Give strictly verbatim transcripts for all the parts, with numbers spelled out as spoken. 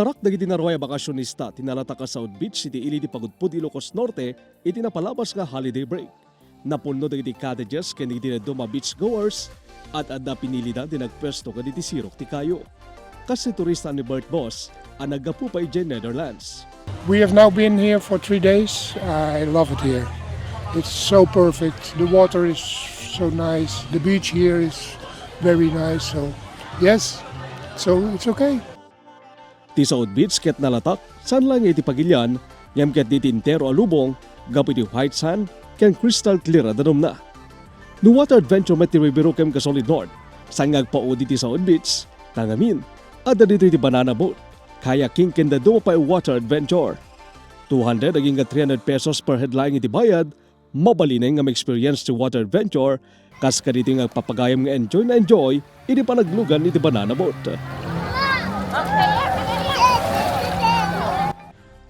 Narak dagiti naruay a bakasionista ti nalatak a Saud Beach iti ili ti pagudpod Ilocos Norte iti napalabas nga holiday break. Napunno dagiti cottages ken dagiti dadduma beach goers, ad-adda pinilidan ti nagpuesto kadagiti sirok ti kayo. Kas ni turista ni Bert Boss a naggapu pay idiay Netherlands. We have now been here for three days. I love it here. It's so perfect. The water is so nice. The beach here is very nice. So, yes, so it's okay. Ti Saud Beach ket nalatak, saan laeng iti pagilian, ngem ket iti entero a lubong, gapu iti white sand, ken crystal clear a danumna. No water adventure met ti bibirukem ka Solid North, saan nga agpaudi ti Saud Beach, ta ngamin, adda ditoy ti banana boat, kayaking ken dadduma pay a water adventure. Two hundred agingga three hundred pesos per head laeng iti bayad, mabalinen nga ma-experience ti water adventure, kas kaditoy nga agpapagayam nga enjoy na enjoy iti panaglugan iti banana boat.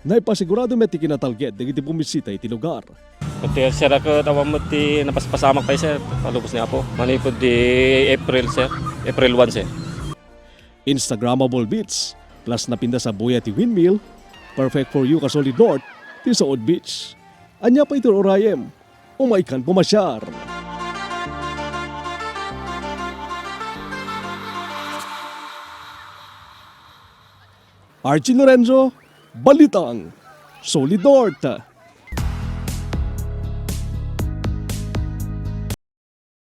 Naipasigurado met ti kinatalged dagiti bumisita iti lugar. Iti, sir, ako, awan met ti napaspasamak pay, sir, palubos ni Apo. Manipud di April, sir. April one, sir. Instagrammable beach, plus napintas a buya ti windmill, perfect for you ka Solid North, ti Saud Beach. Ania pay ti urayem? Umaykan pumasiar! Archie Lorenzo, Balitang Solid North.